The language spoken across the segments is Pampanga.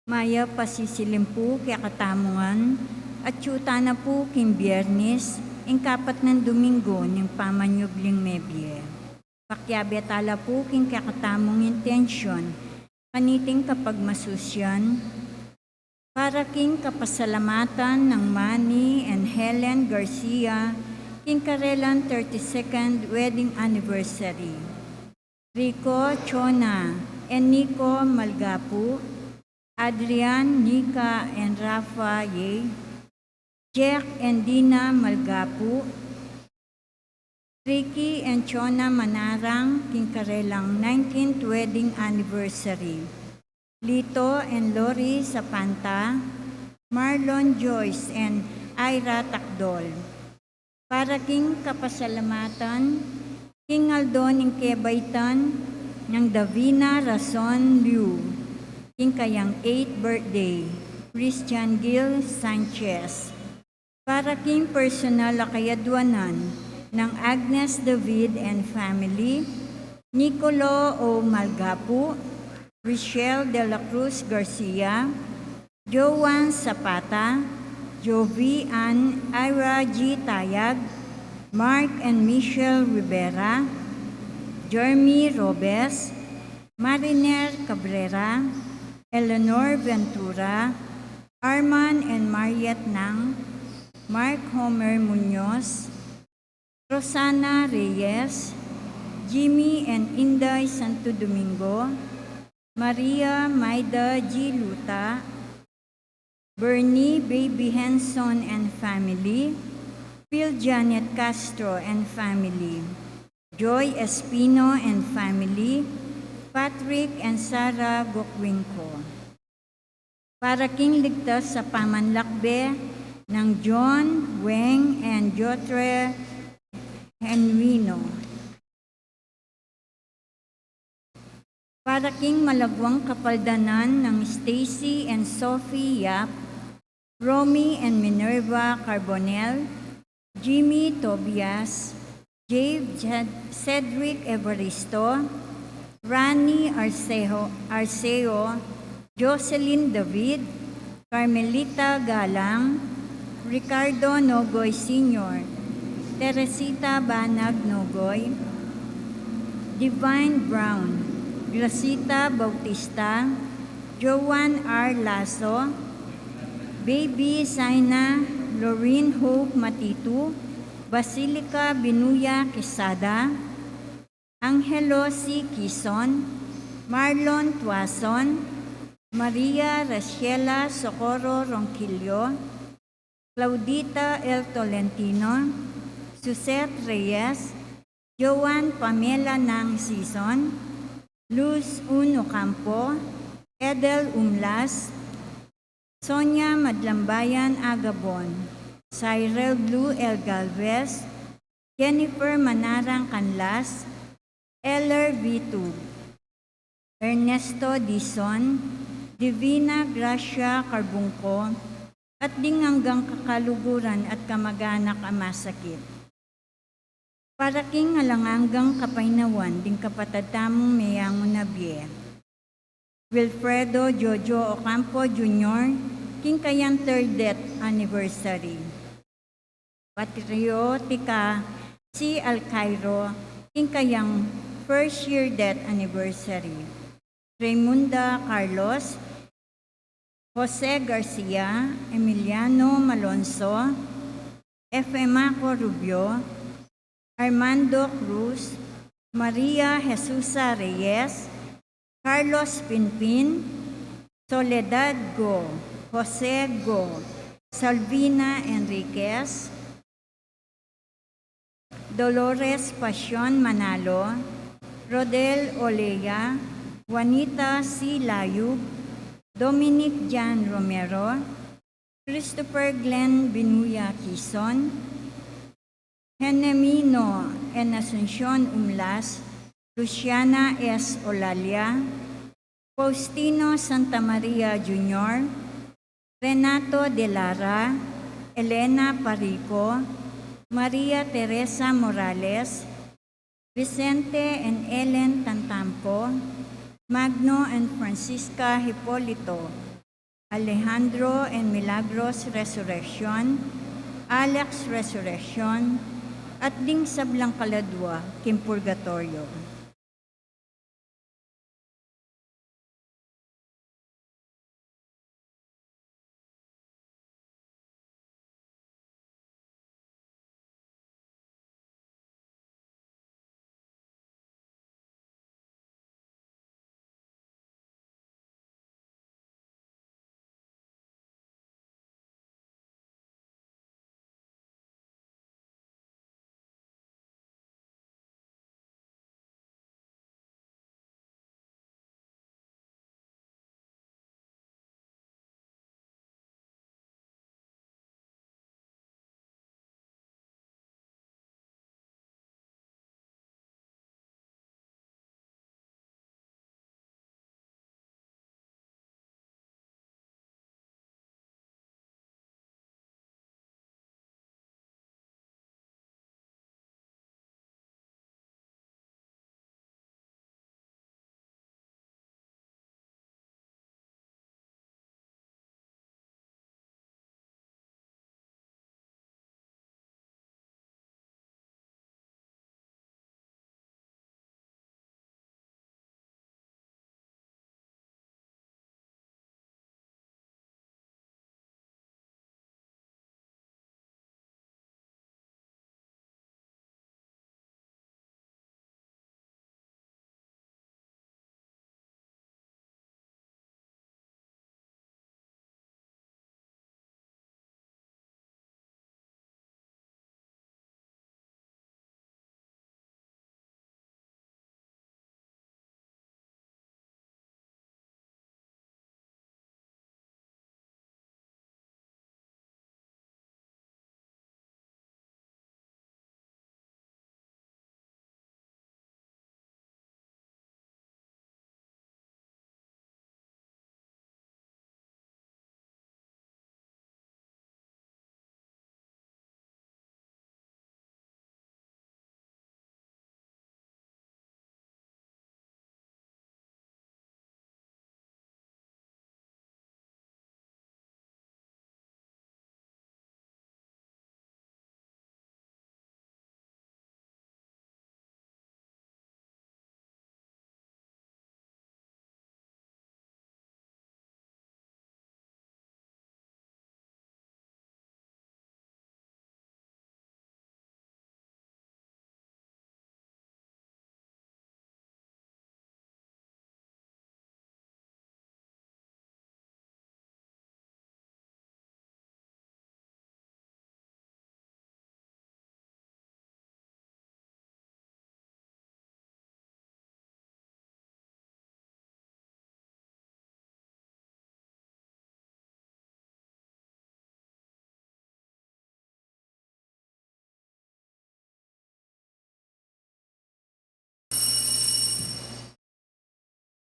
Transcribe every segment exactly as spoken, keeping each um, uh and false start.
Mayap a sisilim pu kekatamu ngan, atyu tana pu king Biernis, ing kapat nang Domingo ning pamanyubling mebie. Pakiabe tala pu king kekatamung intensyon kaniting kapagmasusian, para king kapasalamatan nang Manny and Helen Garcia king karelang thirty-second wedding anniversary. Rico, Chona, and Nico Malgapu, Adrian, Nika, and Rafa Ye, Jack and Dina Malgapu, Ricky and Chona Manarang king karelang nineteenth wedding anniversary. Lito and Lori Sapanta, Marlon, Joyce, and Ira Takdol. Para king kapasalamatan king aldo ning kebaitan nang Davina Rason Liu king kayang eighth birthday, Christian Gil Sanchez. Para king personal a kayadwanan nang Agnes David and family, Nicolo O Malgapu, Richelle de la Cruz Garcia, Joan Zapata, Jovi Ann, Ira G Tayag, Mark and Michelle Rivera, Jeremy Robes, Mariner Cabrera, Eleanor Ventura, Arman and Mariet Nang, Mark Homer Muñoz, Rosana Reyes, Jimmy and Inday Santo Domingo, Maria Maida G Luta, Bernie Baby Henson and family, Phil Janet Castro and family, Joy Espino and family, Patrick and Sarah Gokwinko. Para king ligtas a pamanlakbe nang John, Weng, and Jotre Henwino. Para king malagwang kapaldanan nang Stacy and Sophie Yap, Romy and Minerva Carbonell, Jimmy Tobias, Jave Ced-, Cedric Evaristo, Rani Arcejo, Arceo, Jocelyn David, Carmelita Galang, Ricardo Nogoy Senior, Teresita Banag Nogoy, Divine Brown, Gracita Bautista, Joan R Lasso, Baby Zaina, Lorraine Hope Matitu, Basilica Binuya Quesada, Angelo C Quizon, Marlon Tuason, Maria Raciela Socorro Ronquillo, Claudita L Tolentino, Suzette Reyes, Joan Pamela Nang Sison, Luz Un Ocampo, Edel Umlas, Sonia Madlambayan Agabon, Cyril Blue L Galvez, Jennifer Manarang Canlas, Eller Vitug, Ernesto Dizon, Divina Gracia Carbungco, at ding anggang kakaluguran at kamag-anak a masakit. Para king alang anggang kapaynawan ding kapatad tamung meyangu na bie, Wilfredo Jojo Ocampo Junior, king kayang third death anniversary. Patriotica C Alcairo, king kayang first year death anniversary. Raymunda Carlos, Jose Garcia, Emiliano Malonzo, F Emaco Rubio, Armando Cruz, Maria Jesusa Reyes, Carlos Pinpin, Soledad Go, Jose Go, Salvina Enriquez, Dolores Pasion Manalo, Rodel Olea, Juanita C Layub, Dominic Jan Romero, Christopher Glenn Binuya Quizon, Henemino Enasuncion Umlas, Luciana S Olalia, Faustino Santa Maria Junior, Renato de Lara, Elena Parico, Maria Teresa Morales, Vicente and Ellen Tantamco, Magno and Francisca Hipolito, Alejandro and Milagros Resurreccion, Alex Resurreccion, at ding sablang kaladua king purgatoryo.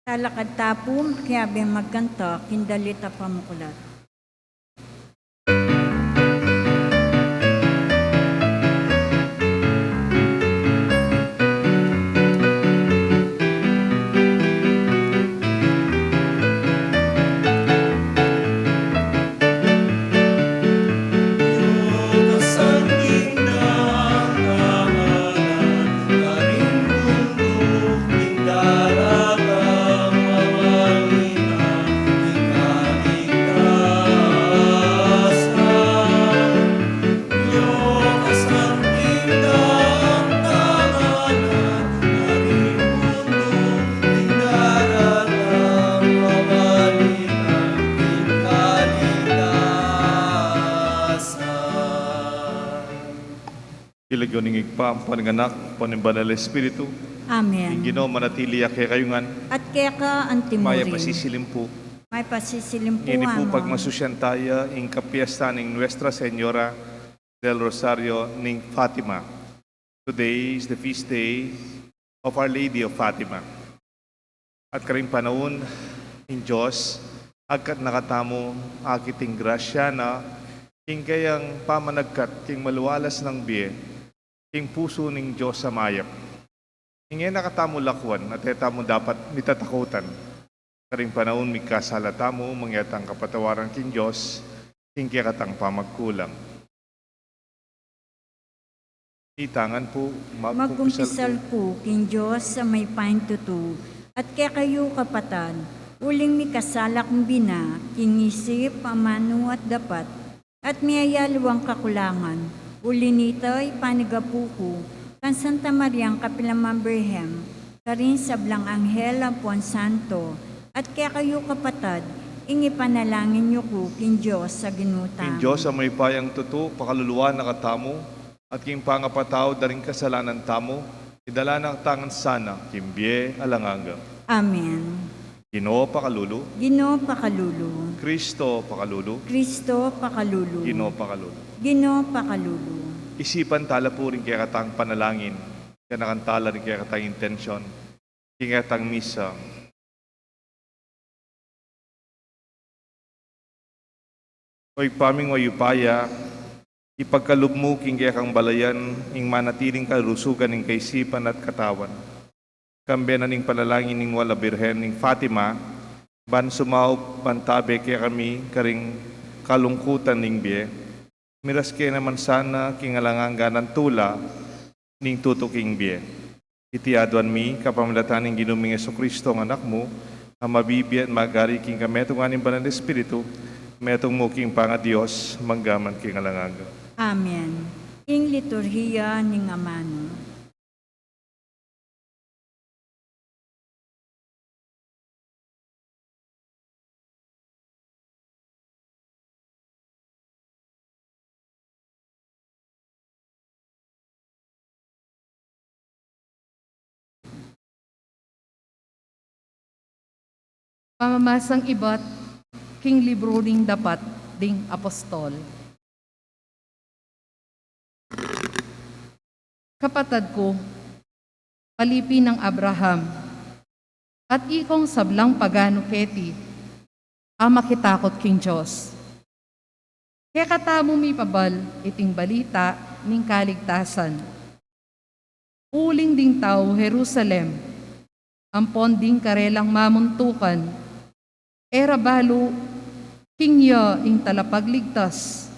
Talakad ta pu, makiabe magkanta king dalit a pamuklat. King lagyu ning Ibpa, ampo ning Anak, ampo ning Banal a Espiritu. Amen. Ing Ginu manatili ya kekayu ngan. At keka antimurin. Mayap a sisilim pu. Mayap a sisilim pu, Ngeni pu Among. Pagmasusyan taya ing kapiestan ning Nuestra Señora del Rosario ning Fatima. Today is the feast day of Our Lady of Fatima. At karing panaun, ing Dios agkat na katamu, akit ing grasya na, king kayang pamanagkat king maluwalas nang bie, king pusu ning Dios a mayap. Ing e na katamu lakwan, at e tamu dapat mitatakutan. Karing panaun mikasala tamu, mangyatang kapatawaran king Dios ing kekatang pamagkulang. Itangan pu, magkumpisal ku king Dios a mayupayang tutu, at kekayu kapatad, uling mikasala kung bina, king isip, amanu at dapat, at miyayaliwang kakulangan. Uli nita, ipanigapu ku kang Santa Mariang kapilan man Birhen, karing sablang anghel ampon santo, at kekayu kapatad, ing ipanalangin yu ku king Dios a Ginu tamu. Ing Dios a mayupayang tutu pakaluluan na katamu, at king pangapatawad da ring kasalanan tamu, idala na katamu ngan sana king bie alang angga. Amen. Ginu pakalulu. Ginu pakalulu. Kristo pakalulu. Kristo pakalulu. Ginu pakalulu. Ginu pakalulu. Isipan tala pu ring kekatang panalangin, ganakan tala ring kekatang intensyon king kekatang misa. O Ibpa ming mayupaya, ipagkalub mu king kekang balayan ing manatiling kalusugan ning kaisipan at katawan. Kambe na ning panalangin ning Nuan a Birhen ning Fatima, ban sumaup ban tabe kekami karing kalungkutan ning bie, miras ke naman sana king alang angga nang tula ning tutuking bie. Iti aduan mi kapamilatan ning Ginu ming Jesucristo, ing Anak mu, a mabibie at magari king kametungan ning Banal a Espiritu, metung mu king pangaDios, mangga man king alang angga. Amen. Ing liturhiya ning amanu. Pamamasang ibat king libru ning Dapat ding Apostol. Kapatad ku, palipi nang Abraham, at ikong sablang paganu keti a makitakut king Dios, kekatamu mipabal iting balita ning kaligtasan. Uling ding tau Jerusalem ampon ding karelang mamuntukan, e ra balu king ya ing Talapagligtas,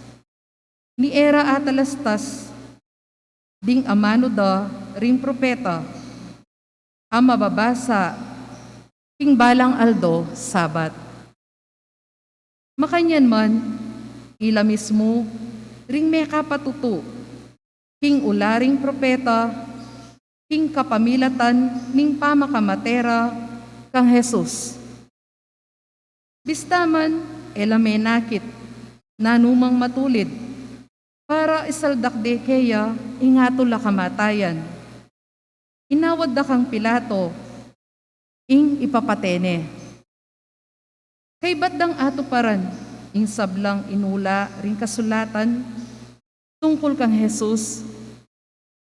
ni e ra atalastas ding amanu da ring propeta a mababasa king balang aldo Sabat. Makanyan man, ila mismu ring mekapatutu king ula ring propeta king kapamilatan ning pamakamate ra kang Jesus. Bista man e la menakit nanumang matulid para isaldak de keya ing atul a kamatayan, inawad da kang Pilato ing ipapate ne. Kaybat dang atuparan ing sablang inula ring kasulatan tungkul kang Jesus,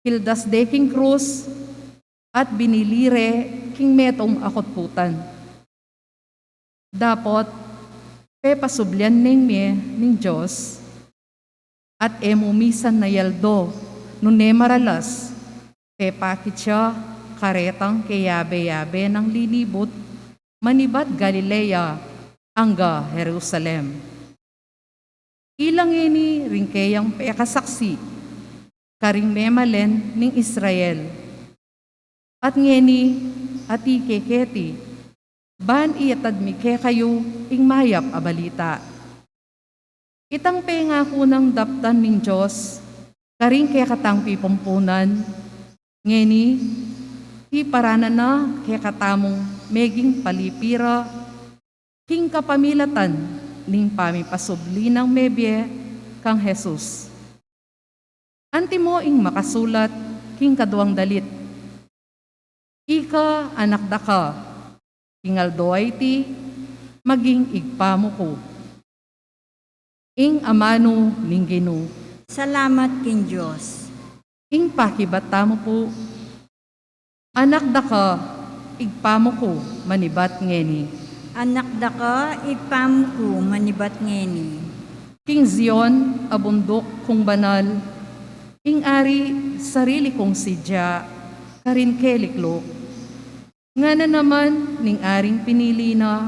kildas de king krus at binili re king metung a kutkutan. Dapot pepasublian neng mie ning Dios, at e mu misan nayaldo nune maralas, pepakit ya karetang keyabe-yabe nang linibut manibat Galilea angga Jerusalem. Ila ngeni ring keyang pekasaksi karing memalen ning Israel. At ngeni, ati ke keti, ban iatad mi kekayu ing mayap a balita. Itang pengaku nang daptan ning Dios karing kekatang pipumpunan, ngeni, iparanan na kekatamung meging palipi ra king kapamilatan ning pamipasubli nang mebie kang Jesus. Antimo ing makasulat king kaduang dalit, "Ika anak daka, king aldo a iti, maging Ibpa mu ku." Ing amanu ning Ginu. Salamat king Dios. Ing pakibat tamu pu. Anak daka, Ibpa mu ku manibat ngeni. Anak daka, Ibpa mu ku manibat ngeni. King Zion a bunduk kung banal, ing Ari sarili kung sidya karin kelikluk. Ngana naman ning Aring pinili na,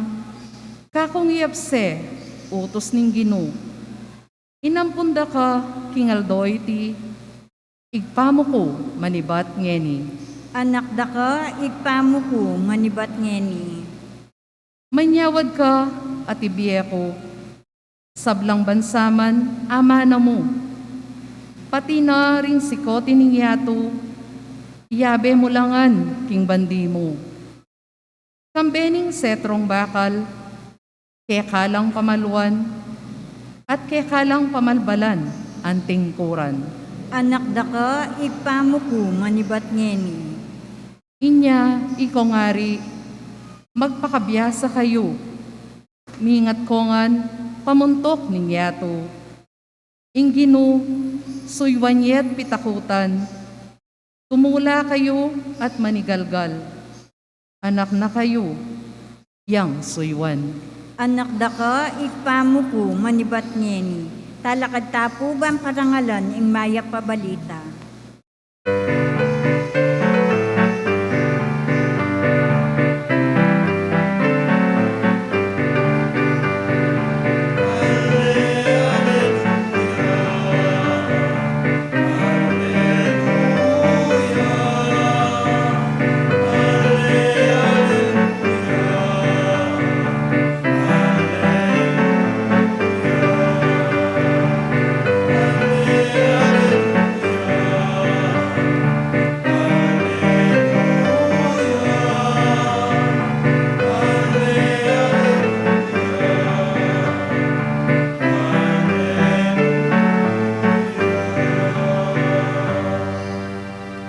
Kakung Yepse, utus ning Ginu. Inampun da ka king aldo iti, Ibpa mu ku manibat ngeni. Anak da ka, Ibpa mu ku manibat ngeni. Manyawad ka at ibie ku, sablang bansa man amana mu. Pati na ring sikoti ning yatu, iyabe mu la ngan king bandi mu. Kambe ning setrong bakal, keka lang pamaluan, at keka lang pamalbalan anting kuran. Anak da ka, Ibpa mu ku manibat ngeni. Inya, iko ngari, magpakabiasa kayu, mingat ko ngan pamuntuk ning yatu. Ing Ginu, suyuan ye't pitakutan, tumula kayu at manigalgal. Anak na kayu yang suyuan. Anak da ka, Ibpa mu ku manibat ngeni. Talakad ta pu ban parangalan ing mayap a balita.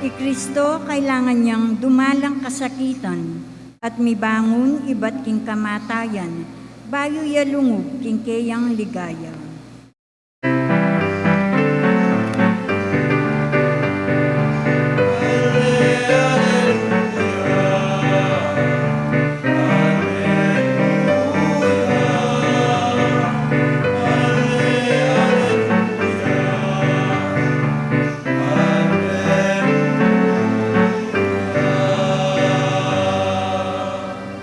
I Kristo kailangan yang dumalang kasakitan at mibangun ibat king kamatayan, bayu ya lungub king keyang ligaya.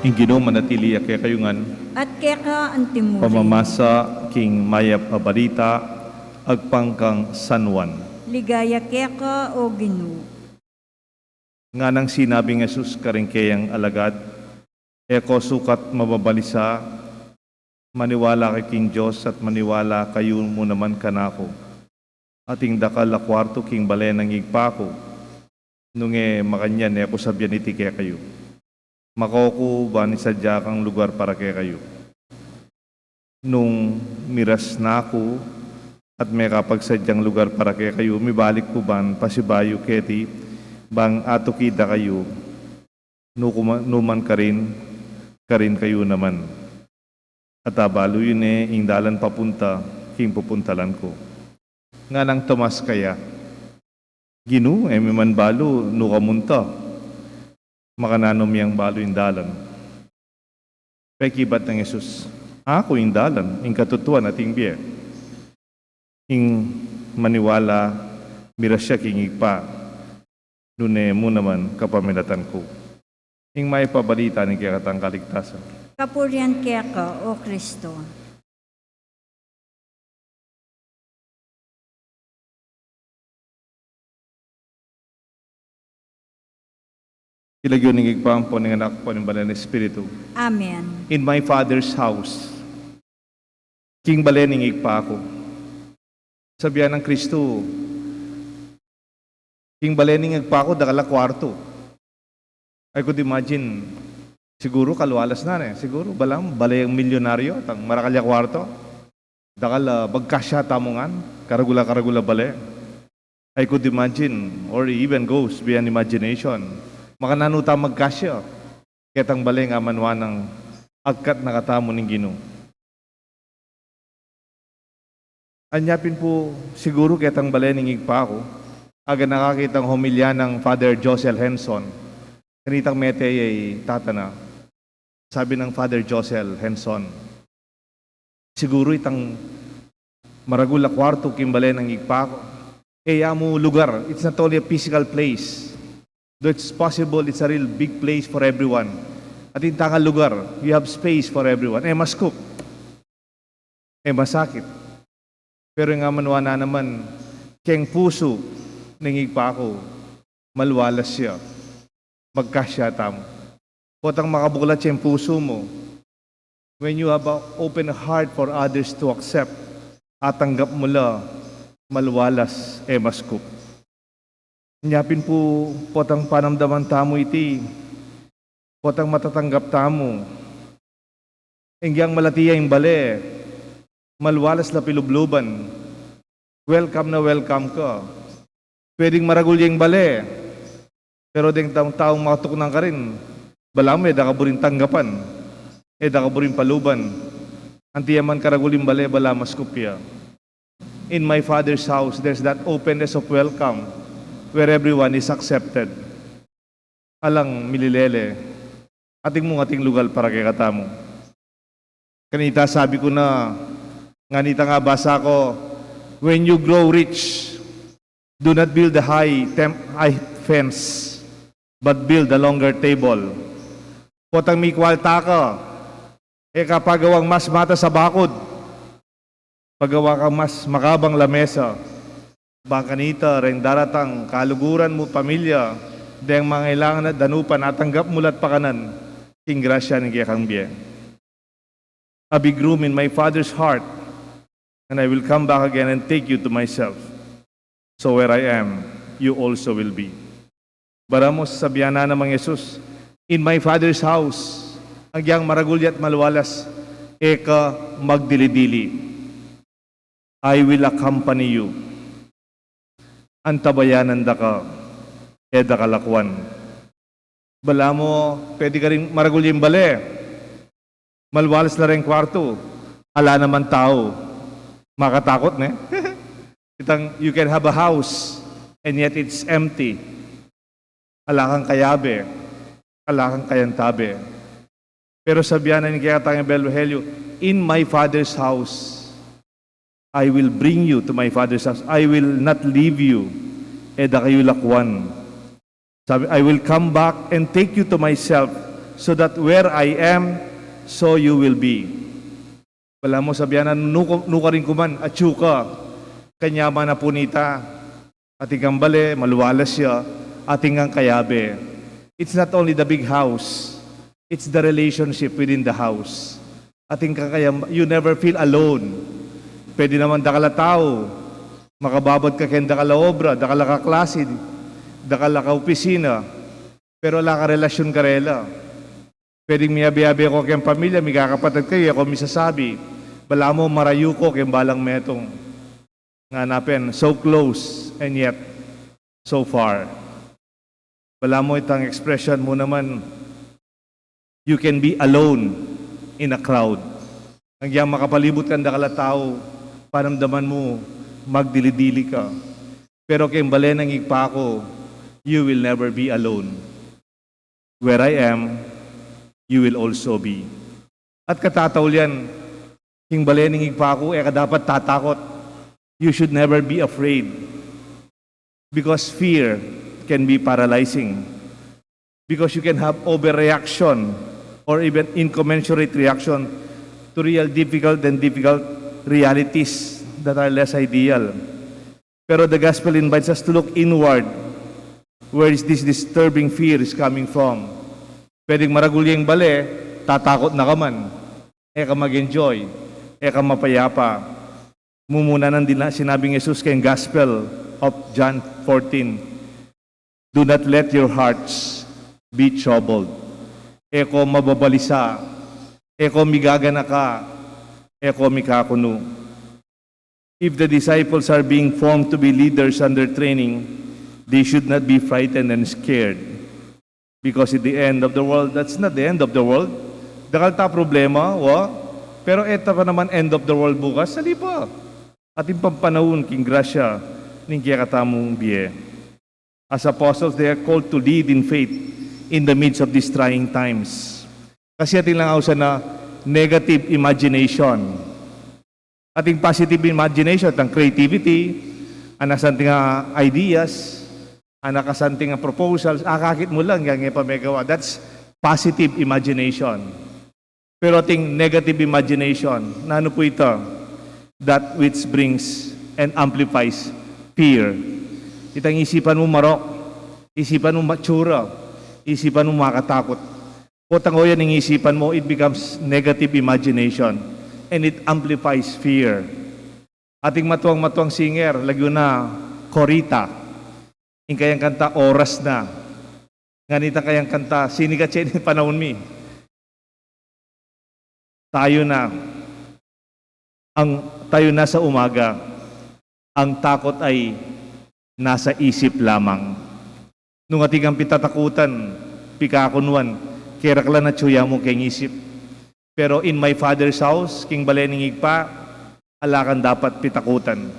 Ing Ginu manatili ya kekayu ngan. At keka antimurin. Pamamasa king mayap a balita agpang kang San Juan. Ligaya keka, o Ginu. Nganang sinabing Jesus karing keyang alagad, E ko sukat mababalisa, maniwala kayu king Dios at maniwala kayu mu naman kanaku. Ating dakal a kuartu king bale nang Ibpa ku. Nung e makanyan, e ku sabian iti kekayu. Mako ku ban isadya kang lugar para kekayu. Nung miras na ku at mekapagsadyang lugar para kekayu, mibalik ku ban pasibayu keti, bang atuki da kayu, nu ku ma-, nu man karin, karin kayu naman. At abalu yu ne ing dalan papunta king pupuntalan ku. Nganang Tomas kaya, Ginu, e mi man balu nu ka munta. Makananu mi yang balu ing dalan? Pekibat nang Jesus, Aku ing dalan, ing katutuan, at ing bie. Ing maniwala, miras ya king Ibpa, nune mu naman kapamilatan ku. Ing mayap a balita ning kekatang kaligtasan. Kapurian keka, o Kristo. King lagyu ning Ibpa, ampo ning Anak, ampo ning Banal a Espiritu. Amen. In my Father's house. King bale ning Ibpa ku. Sabian nang Kristu, king bale ning Ibpa ku, dakal a kuartu. I could imagine, siguru kalualas na ne, siguru, balang bale yang milyonaryo, tang marakal ya kuartu. Dakal, ah, magkasya tamu ngan, karagul a, karagul a bale. I could imagine, or even goes beyond imagination. Makananu ta magkasya ketang bale a manwa nang agkat na katamu ning Ginu. Anya pin pu siguru ketang bale ning Ibpa ku, aganaka ketang homilya nang Father Josel Henson. Kanitang mete ya i tata na, sabi nang Father Josel Henson, siguru itang maragul a kuartu king bale nang Ibpa ku, e ya mu lugar, it's not only a physical place. Though it's possible, it's a real big place for everyone. Atin tang lugar, you have space for everyone. E maskup, e masakit. Pero ing amanuan na naman, keng pusu ning Ibpa ku, malualas ya. Magkasya tamu. Potang makabuklat ya ing pusu mu. When you have a open heart for others to accept, atanggap mu la, malualas, e maskup. Nya pin pu, potang panamdaman tamu iti, potang matatanggap tamu. Ing yang malati ya ing bale, malualas la pilubluban. Welcome na welcome ka. Pwedeng maragul ya ing bale, pero deng taung, taung matuknang karin, balamu e da ka buring tanggapan, e da ka buring paluban. Anti ya man karagul ing bale, balamu maskup ya. In my Father's house, there's that openness of welcome where everyone is accepted. Alang mililele. Atin mung atin lugal para kekatamu. Kanita sabi ku na, nganita nga basa ku, "When you grow rich, do not build a high, tem- high fence, but build a longer table." Potang mikwalta ka, e ka pagawang mas matas a bakud. Pagawa kang mas makabang lamesa. Bang kanita, reng daratang kaluguran mu, pamilya, deng mangailangan at danupan, atanggap mu la't pakanan king grasya ning kekang bie. A big room in my Father's heart, and I will come back again and take you to myself. So where I am, you also will be. Balamu sasabian na namang Jesus, "In my Father's house, agyang maragul ya't malualas, e ka magdili-dili. I will accompany you." Antabayanan da ka, e da ka lakwan. Balamu, pwede karing maragul ya ing bale. Malualas la reng kwartu. Ala naman tau. Makatakut, ne? Itang, you can have a house, and yet it's empty. Ala kang kayabe. Ala kang kayantabe. Pero sabian na ning kekatang ebanghelyo, "In my Father's house, I will bring you to my Father's house. I will not leave you." E da kayu lakwan. Sabi, "I will come back and take you to myself, so that where I am, so you will be." Balamu sabian na, "Nu, nu karin kuman, atyu ka." Kanyaman na pu nita. Atin kang bale, malualas ya. Atin kang kayabe. It's not only the big house. It's the relationship within the house. Atin kang kayam-, you never feel alone. Pwede naman dakal a tau. Makababad ka keng dakal a obra, dakal a kaklase, dakal a kaopisina. Pero ala kang relasyun karela. Pwedeng miyabe-yabe ko keng pamilya, mikakapatad kayu, e ko misasabi. Balamu marayu ko keng balang metung. Ngana pin, so close and yet so far. Balamu itang expression mu naman, you can be alone in a crowd. Agyang makapalibut kang dakal a tau, panamdaman mu, magdili-dili ka. Pero keng bale ning Ibpa ku, you will never be alone. Where I am, you will also be. At katataulian, keng bale ning Ibpa ku, e ka dapat tatakut. You should never be afraid. Because fear can be paralyzing. Because you can have overreaction or even incommensurate reaction to real difficult and difficult realities that are less ideal. Pero the gospel invites us to look inward. Where is this disturbing fear is coming from? Pwedeng maragul ya ing bale, tatakut na ka man. E ka mag-enjoy, e ka mapayapa. Mumuna nang dina-, sinabi ning Jesus keng Gospel of John fourteen, "Do not let your hearts be troubled." E ko mababalisa, e ko migaganaka, e ko mikakunu. If the disciples are being formed to be leaders under training, they should not be frightened and scared. Because at the end of the world, that's not the end of the world. Dakal ta problema, wa? Pero e ta pa naman end of the world bukas, sali pa. Atin pang panaun king grasya ning kekatamung bie. As apostles, they are called to lead in faith in the midst of these trying times. Kasi atin lang ausan a negative imagination. Atin positive imagination, atin creativity, atin santing a ideas, atin santing a proposals, akakit mu lang, yang e pa megawa. That's positive imagination. Pero ating negative imagination, nanu pu ita? That which brings and amplifies fear. Itang isipan mu marok, isipan mu matsura, isipan mu makatakut. Potang oyan ing isipan mu, it becomes negative imagination and it amplifies fear. Ating matuang-matuang singer, lagyu na Corita. Ing kayang kanta, Oras Na. Nganita kayang kanta, sinigat ya ing panaun mi. Tayo na. Ang tayo na sa umaga. Ang takot ay nasa isip lamang. Nung ating kang pitatakutan, pikakunuan, keraklan atyu ya mu keng isip. Pero in my Father's house, king bale ning Ibpa, ala kang dapat pitakutan.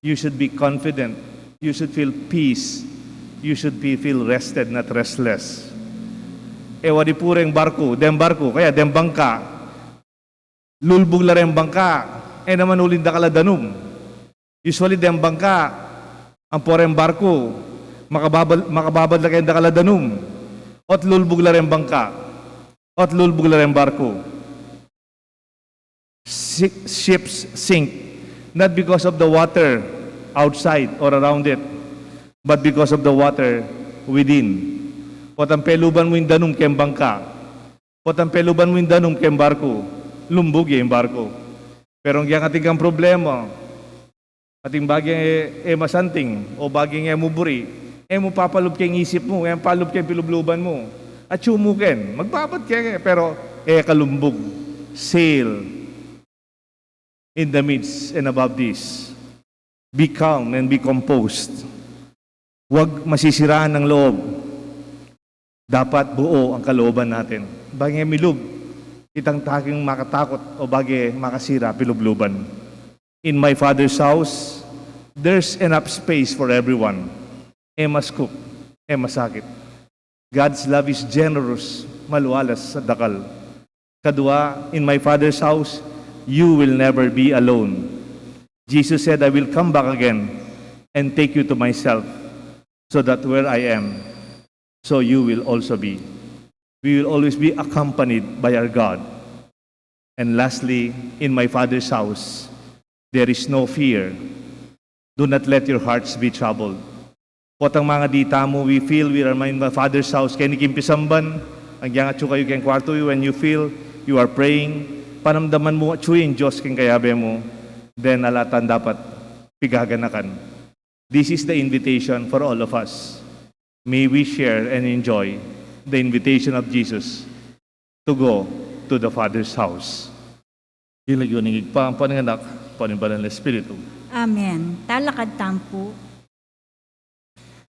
You should be confident. You should feel peace. You should be, feel rested, not restless. E wari pu reng barku, deng barku, kaya deng bangka. Lulbug la reng bangka, e naman uling dakal a danum. Usually, deng bangka, ampo reng barku, makababad, makababad la keng dakal a danum. Ot lulbug la reng bangka. Ot lulbug la reng barku. Si-, ships sink, not because of the water outside or around it, but because of the water within. Potang peluban mu ing danum keng bangka. Potang peluban mu ing danum keng barku, lumbug ya ing barku. Pero ing ating kang problema, ating bage e, e masanting, o bage e mu buri, e mu papalub keng isip mu, e mu papalub keng pilubluban mu. Atyu mu ken, magbabad keng, pero e ka lumbug. Sail in the midst and above this. Be calm and be composed. Huwag masisiraan ang loob. Dapat buo ang kalooban natin. Bage milub itang taking makatakut o bage makasira pilubluban. In my Father's house, there's enough space for everyone. E maskup, e masakit. God's love is generous, malualas sa dakal. Kadua, in my Father's house, you will never be alone. Jesus said, "I will come back again and take you to myself, so that where I am, so you will also be." We will always be accompanied by our God. And lastly, in my Father's house, there is no fear. Do not let your hearts be troubled. Potang mangadi tamu, we feel we are in my Father's house, keni king pisamban, agyang atyu kayu keng kwartu yu, when you feel you are praying, panamdaman mu atyu ing Dios keng kayabe mu, then ala tang dapat pigaganakan. This is the invitation for all of us. May we share and enjoy the invitation of Jesus to go to the Father's house. King lagyu ning Ibpa, ampo ning Anak, ampo ning Banal a Espiritu. Amen. Talakad tamu pu.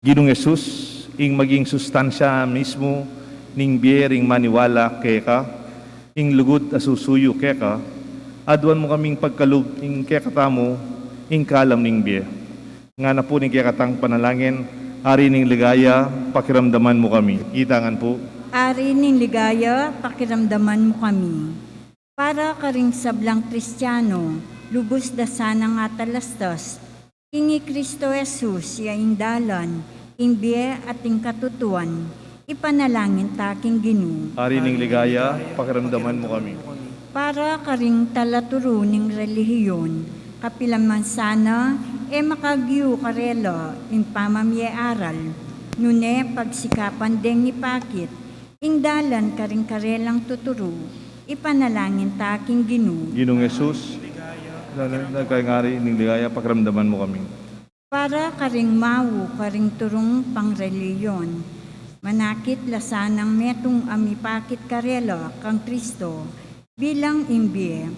Ginung Jesus, ing maging sustansya mismu ning bie ring maniwala keka, ing lugud a susuyu keka, aduan mu kaming pagkalub ing kekatamu, ing kalam ning bie. Ngana pu ning kekatang panalangin, Ari ning ligaya, pakiramdaman mu kami. Kita ngan pu. Ari ning ligaya, pakiramdaman mu kami. Para karing sablang Kristiano, lubus da sanang atalastas king i Kristo Jesus, ya ing dalan, ing bie at ing katutuan, ipanalangin ta king Ginu. Ari ning ligaya, pakiramdaman mu kami. Para karing talaturu ning relihiyon, kapilan man sana e makagyu karela ing pamamie-aral, nune pagsikapan deng ipakit ing dalan karing karelang tuturu, ipanalangin ta king Ginu. Ginung Jesus, dalan, dalan karing ari ning ligaya, pakiramdaman mu kami. Para karing mau karing turung pangrelihiyon, manakit la sanang metung a mipakit karela kang Kristo bilang ing bie,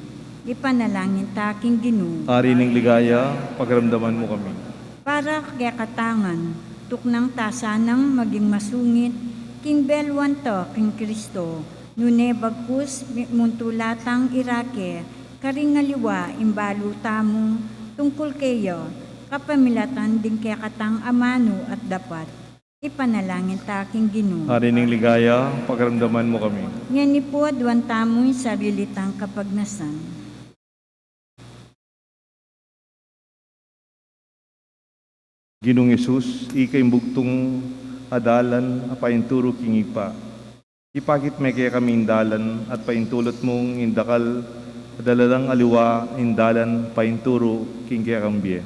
ipanalangin ta king Ginu. Ari ning ligaya, pakiramdaman mu kami. Para kekatang ngan, tuknang ta sanang maging masungit king beluan ta king Kristo, nune bagkus mi-, muntulatang irake karing aliwa ing balu tamu tungkul keya, kapamilatan ding kekatang amanu at dapat. Ipanalangin ta king Ginu. Ari ning ligaya, pakiramdaman mu kami. Ngeni pu, aduan tamu ing sarili tang kapagnasan. Ginung Jesus, ika ing bugtung a dalan a painturu king Ibpa. Ipakit me kekami ing dalan at paintulut mung ing dakal, dalalang aliwa ing dalan painturu king kekang bie.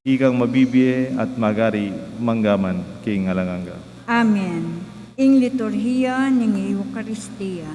Ikang mabibie at magari manggaman king alang angga. Amen. Ing liturhiya ning Eukaristia.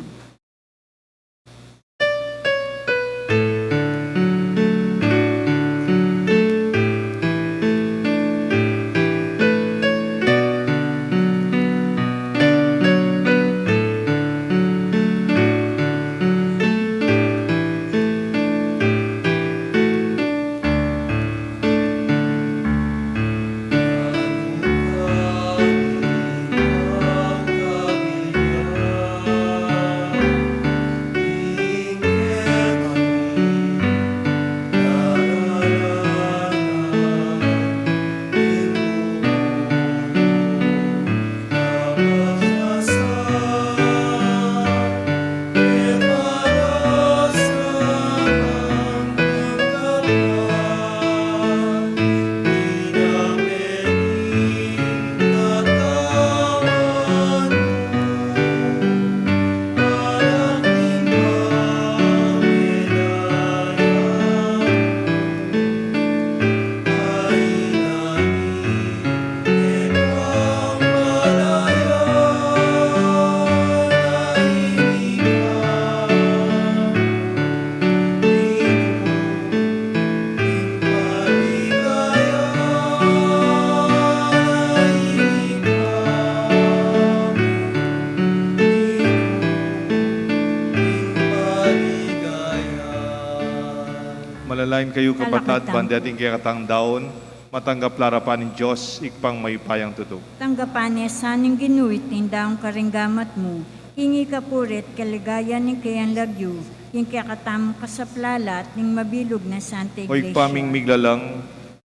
Manalangin kayu, kapatad, ban deting kekatang daun, matanggap la arapan ning Dios, Ibpang mayupayang tutu. Tanggapan na sa ning Ginu iting daun karing gamat mu, king ikapuri at kaligayan ning kayang lagyu, king kekatamung kasaplalan at ning mabilug nang Santa Iglesia. O Ibpa ming miglalang,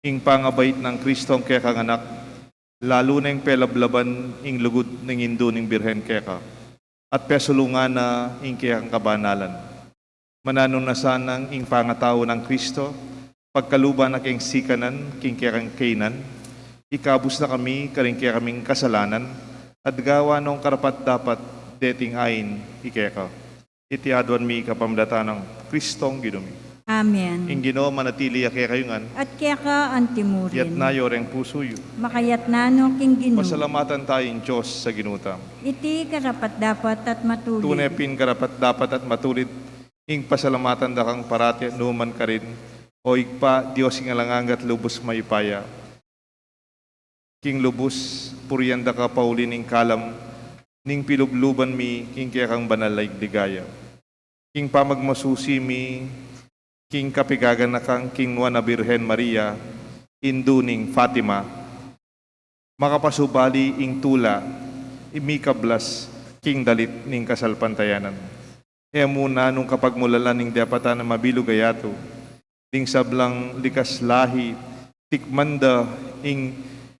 ing pangabait nang Kristong kekang Anak, lalu neng pelablaban ing lugud ning Indu ning Birhen keka, at pesulungan na ing kekang kabanalan. Mananu na sanang ing pangatau nang Kristo, pagkaluban na keng sikanan, king kekang kaynan, ikabus na kami karing kekaming kasalanan, at gawan nong karapat-dapat deting ain i keka. Iti aduan mi kapamilatan nang Kristong Ginu mi. Amen. Ing Ginu manatili ya kekayu ngan. At keka antimurin. Iyatas yu reng pusu yu. Makayatas no king Ginu. Pasalamatan taya ing Dios a Ginu tamu. Iti karapat-dapat at matulid. Tune pin karapat-dapat at matulid ing pasalamatan da kang parati at nu man karin, O Ibpa, Dios king alang angga at lubus mayupaya. King lubus purian da ka pauli ning kalam ning pilubluban mi king kekang banal a ligaya. King pamagmasusi mi king kapigaganakan king Nuan a Birhen Maria, Indu ning Fatima, makapasubali ing tula a mikablas king dalit ning kasalpantayanan. E mu nanung kapagmulalan ing depatan a mabilug a yatu, ding sablang likas lahi, tikman da ing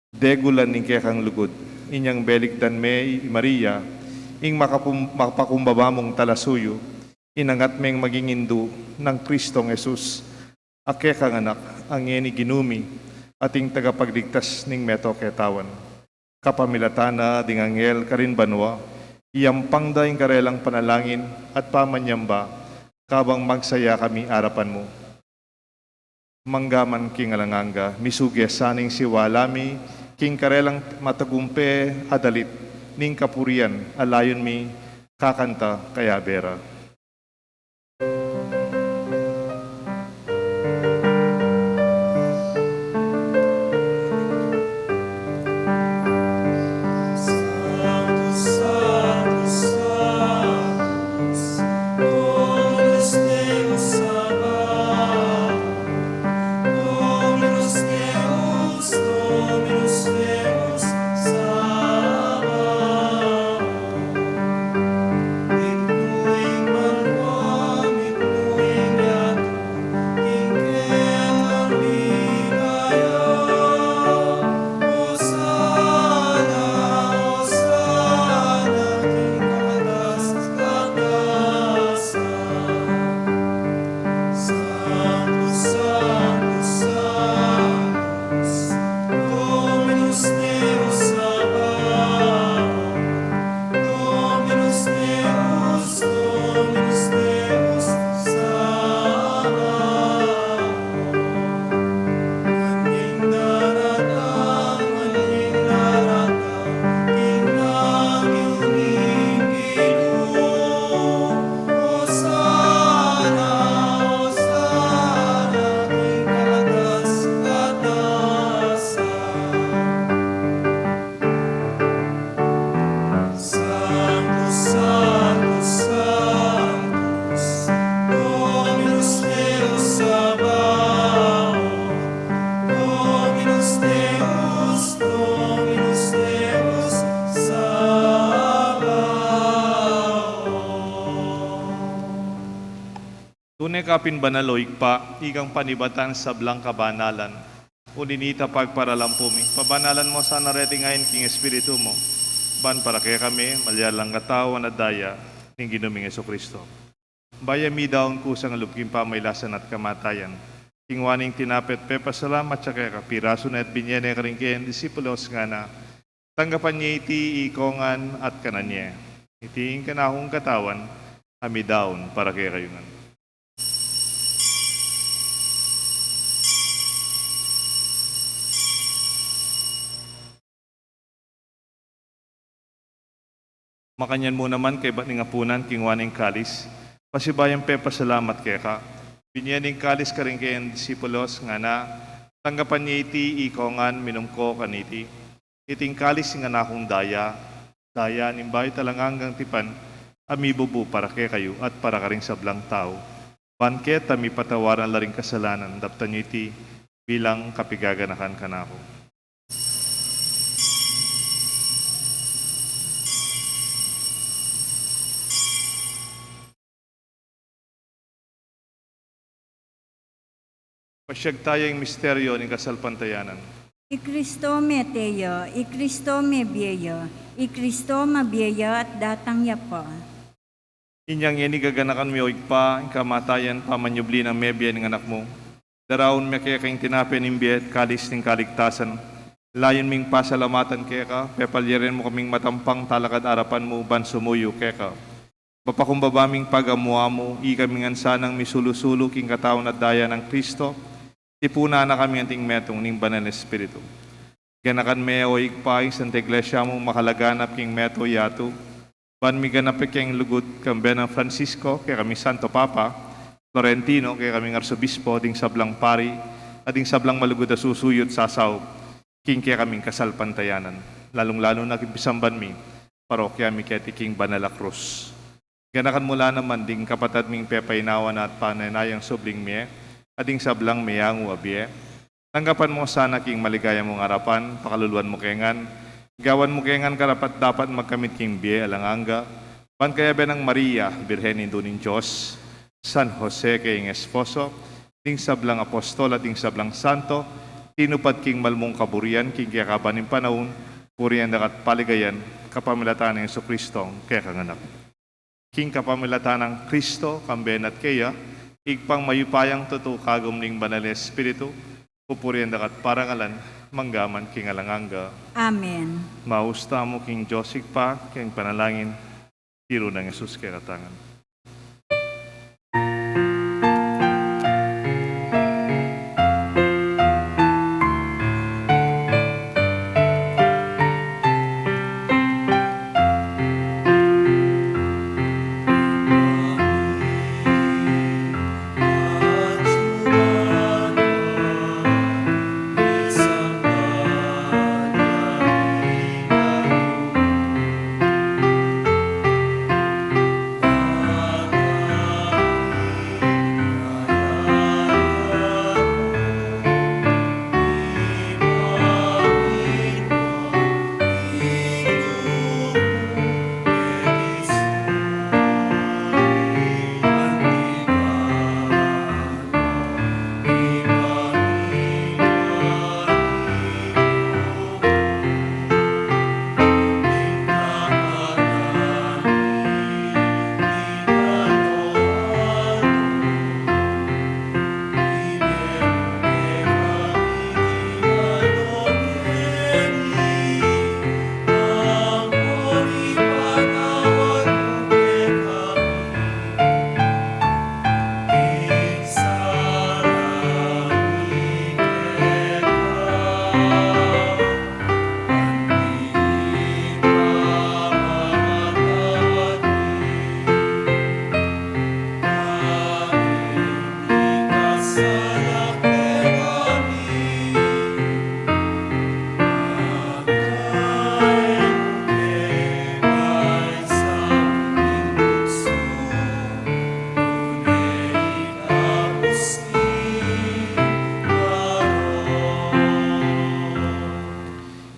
degulan ning kekang lugud. Inyang belikdan me i Maria, ing makapum-, makapakumbaba mung talasuyu, inangat meng maging indu nang Kristong Jesus, a kekang Anak, a ngeni Ginu mi, at ing tagapagligtas ning meto ketawan. Kapamilatan na ding anghel karin banua, iyampang da ing karelang panalangin at pamanyamba, kabang magsaya kami arapan mu. Manggaman king alang angga, misuge sa ning siwala mi king karelang matagumpe a dalit ning kapurian a layun mi kakanta kayabe ra. Tune ka pin banal, o Ibpa, ikang panibatan sablang kabanalan. Uli na nita pagparalampu mi, pabanalan mu sana reting ain king Espiritu mu, ban para kekami malyari lang katawan at daya ning Ginu ming Jesucristo. Bayu mi daun kusang lub king pamailasan at kamatayan, kingwa ne ing tinape at pepasalamat ya keka, pirasu ne at binye ne karing kayang disipulos, ngana: Tanggapan ye iti ikong ngan at kanan ye. Iti ing kanakung katawan, a midaun para kekayu ngan. Makanyan mu naman kaybat ning apunan, kingwa ne ing kalis, pasibayu yang pepasalamat keka, binye ne ing kalis karing kayang disipulos, ngana: Tanggapan ye iti ikong ngan, minum ko kaniti. Iti ing kalis ning kanakung daya, daya ning bayu at alang anggang tipan, a mibubu para kekayu at para karing sablang tau, ban keta mipatawaran la ring kasalanan. Daptan yu iti bilang kapigaganakan kanaku. Pasiag taya ing misteryo ning kasalpantayanan. I Kristo mete ya, i Kristo mebie ya, i Kristo mabie ya at datang ya pa. Inyang yeni gaganakan mi, o Ibpa, ing kamatayan pamanyubli nang mebie ning Anak mu, daraun mi keka ing tinape ning bie at kalis ning kaligtasan. Layun ming pasalamatan keka, pepalyarin mu kaming matampang talakad arapan mu ban sumuyu keka. Mapakumbaba ming pagamu-amu, ikami ngan sanang misulu-sulu king katawan at daya nang Kristo, tipunan na kami anting metung ning Banal a Espiritu. Ganakan me, o Ibpa, ing Santa Iglesia mu makalaganap king meto yatu, ban miganap ya king lugud, kambe nang Francisco, kekaming Santo Papa, Florentino, kekaming Arsobispo, ding sablang pari, at ding sablang malugud a susuyu at sasaup king kekaming kasalpantayanan, lalung-lalu na king pisamban mi parokya mi keti king Banal a Krus. Ganakan mu la naman ding kapatad ming pepainawa na at panenayang subling mie, at ding sablang meyangu a bie. Tanggapan mu sana king maligaya mung arapan, pakaluluan mu ke ngan, gawan mu ke ngan karapat-dapat magkamit king bie alang angga, ban kayabe nang Maria, Birhen Indu ning Dios, San Jose kayang esposo, ding sablang apostol at ding sablang santo, tinupad king malmung kaburian king kekaban ning panaun, purian da ka at paligayan, kapamilatan nang Jesucristo, kekang Anak. King kapamilatan nang Kristo, kambe na at keya, Ibpang mayupayang tutu, kagum ning Banal a Espiritu, pupurian da ka at parangalan, mangga man king alang angga. Amen. Maus tamu king Dios Ibpa, king panalangin, tiru nang Jesus kekatamu ngan.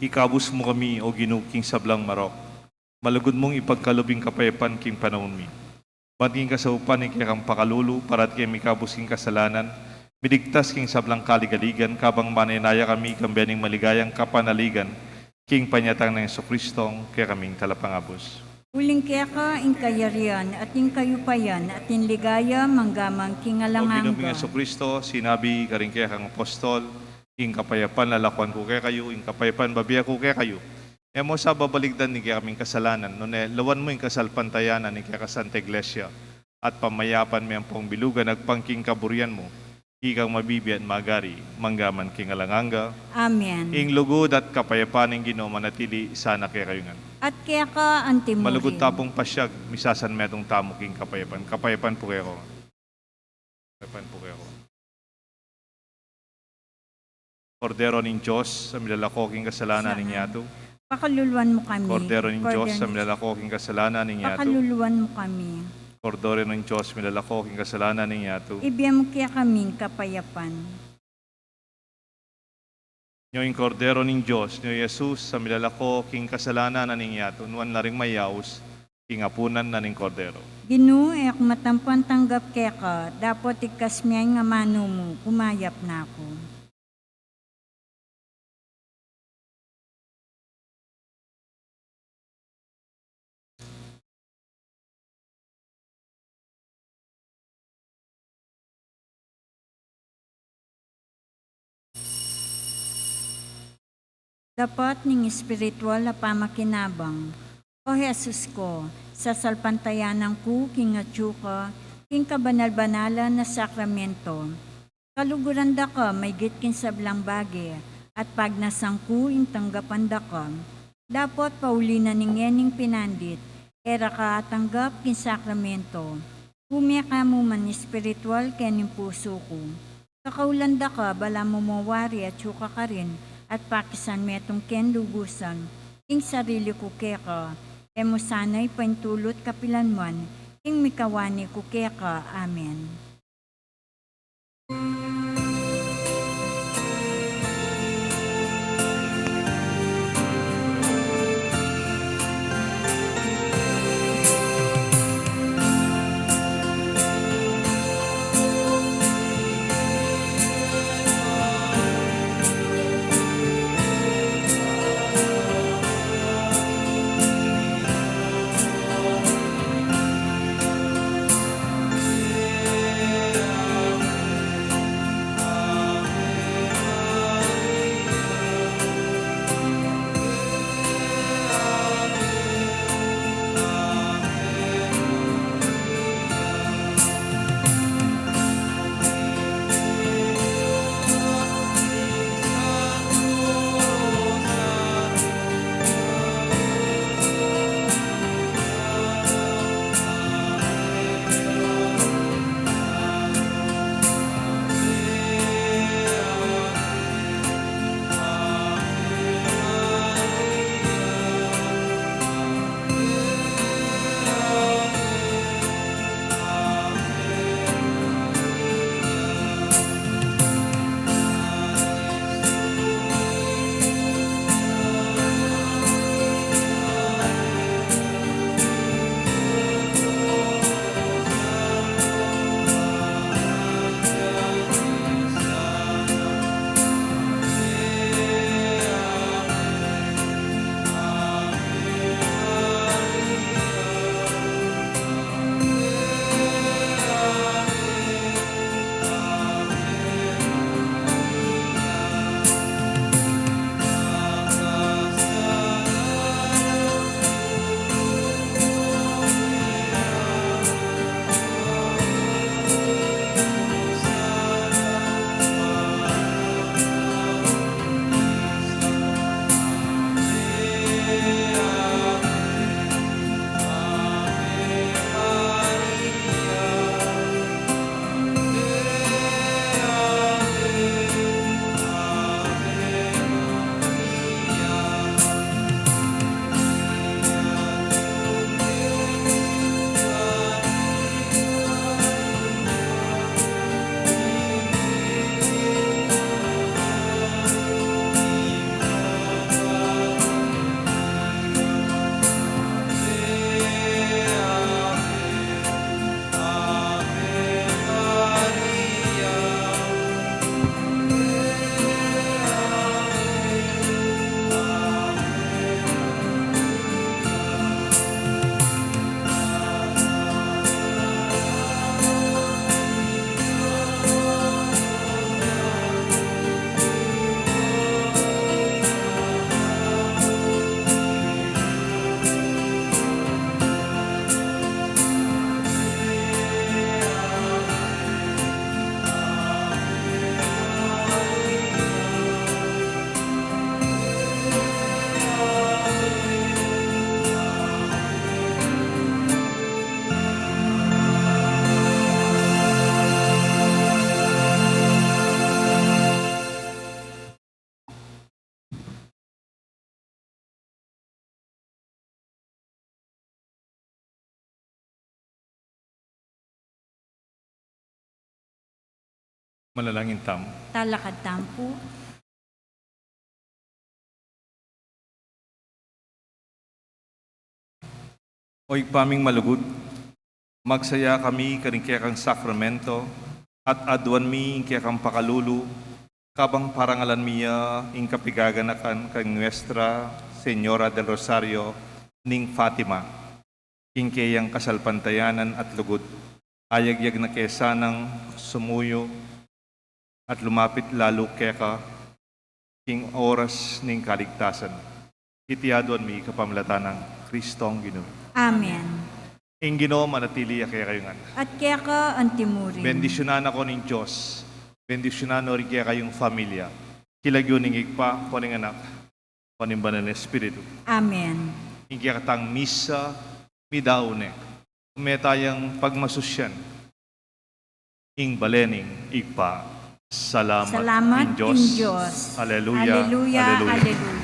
Ikabus mu kami, O Ginu, king sablang marok. Malugud mung ipagkalub ing kapayapan king panaun mi. Ban king kasaupan ning kekang pakalulu, parati keng mikabus king kasalanan, miligtas king sablang kaligaligan, kabang manenaya kami kambe ning maligayang kapanaligan, king panyatang nang Jesucristo, kekaming talapangabus. Uling keka ing kayarian, at ing kayupayan, at ing ligaya, manggaman king alang angga. O Ginu ming Jesucristo, sinabi karing kekang apostol, ing kapayapan lalakuan ku kekayu, ing kapayapan bibie ku kekayu. E mu sa babalikdan ing kekaming kasalanan, nune lawan mu ing kasalpantayanan ning kekang Santa Iglesia, at pamayapan me ampong bilugan agpang king kaburian mu, ikang mabibie at magari, manggaman king alang angga. Amen. Ing lugud at kapayapan ning Ginu manatili sana kekayu ngan. At keka antimurin. Malugud ta pung pasiag, misasanmetung tamu king kapayapan. Kapayapan pu kekongan. Kapayapan pu kekongan. Kordero ning Dios, a milalako king kasalanan ning yatu. Pakaluluan mu kami. Kordero ning Dios, a milalako king kasalanan ning yatu. Pakaluluan mu kami. Kordero ning Dios, milalako king kasalanan ning yatu. Ibie mu kekami ing kapayapan. Nyo ing Kordero ning Dios, nyo i Jesus, a milalako king kasalanan ning yatu, nuan la ring mayaus king apunan na ning Kordero. Ginu, e ku matampuan tanggap keka, dapot ikasme ing amanu mu, kumayap na ku. Dapot ning espiritual a pamakinabang. O Jesus ku, sasalpantayanan ku king atyu ka king kabanal-banalan a sakramento. Kaluguran da ka maigit king sablang bage, at pagnasan ku ing tanggapan da ka. Dapot pauli na ning ngening pinandit, e ra ka atanggap king sakramento. Ume ka mu man espiritual keng pusu ku. Kakaulan da ka, balamu mo wari atyu ka karin, at pakisan metung keng lubusan ing sarili ku keka, e mu sana ipaintulut kapilan man ing mikawani ku keka. Amen. Manalangin tamu. Talakad tamu pu. O Ibpa ming malugud, magsaya kami karing kekang sakramento at aduan mi ing kekang pakalulu, kabang parangalan mi ya ing kapigaganakan kang Nuestra Señora del Rosario ning Fatima. King keyang kasalpantayanan at lugud, ayagyag na ke sanang sumuyu at lumapit lalu keka king oras ning kaligtasan. Iti aduan mi kapamilatan nang Kristong Ginu. Amen. Ing Ginu manatili ya kekayu ngan. At keka antimurin. Bendisyunan na ko ning Dios. Bendisyunan no rin kekayung familia. King lagyu ning Ibpa, ning Anak, ning Banal a Espiritu. Amen. Ing kekatang misa, midaun ne. Meta yang pagmasusyan ing bale ning Ibpa. Salamat, Salamat king Dios. King Dios. Aleluya, aleluya, aleluya. Aleluya.